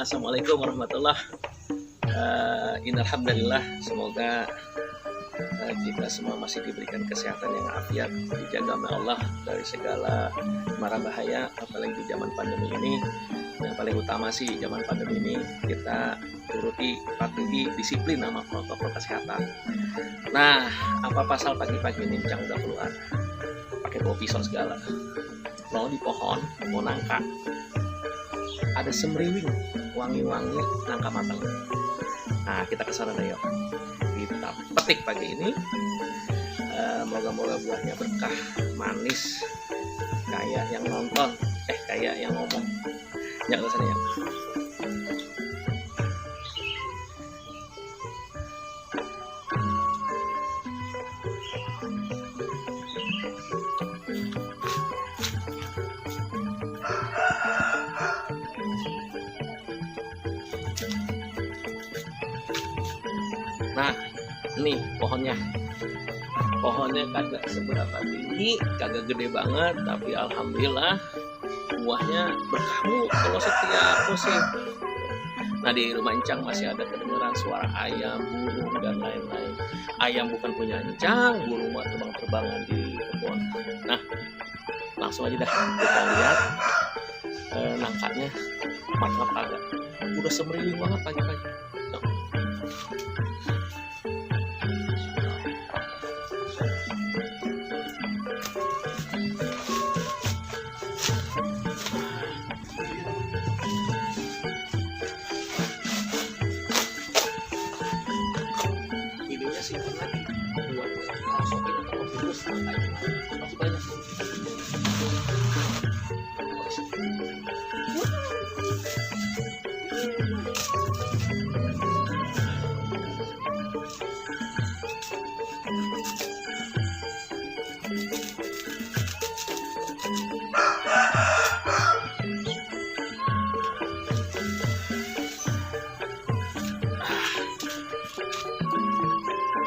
Assalamualaikum warahmatullahi Innalhamdulillah. Semoga kita semua masih diberikan kesehatan yang afiat, dijaga oleh Allah dari segala mara bahaya, apalagi di zaman pandemi ini. Yang paling utama sih zaman pandemi ini kita patuhi disiplin sama protokol kesehatan. Nah, apa pasal pagi-pagi ini Cang udah keluar pakai bawa pisau segala, mau di pohon mau nangka, ada semriwing wangi-wangi nangka matang. Nah, kita kesana deh yuk, kita petik pagi ini. Moga-moga buahnya berkah, manis, kayak yang nonton, kayak yang ngomong. Ya kesana ya. Nah, ini pohonnya kagak seberapa tinggi, kagak gede banget, tapi alhamdulillah buahnya berkah kalau setiap musim. Nah, di rumah Encang masih ada kedengaran suara ayam, burung, dan lain-lain. Ayam bukan punya Encang, burung mah terbang-terbangan di kebun. Nah, langsung aja dah kita lihat nangkanya mantap kagak. Udah semeriwing banget pagi-pagi. Nah. Videonya simpan lagi buat masukin ke virus masih banyak.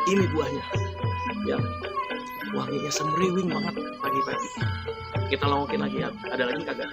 Ini buahnya yang wanginya semriwing banget pagi-pagi. Kita longokin lagi ya. Ada lagi kagak?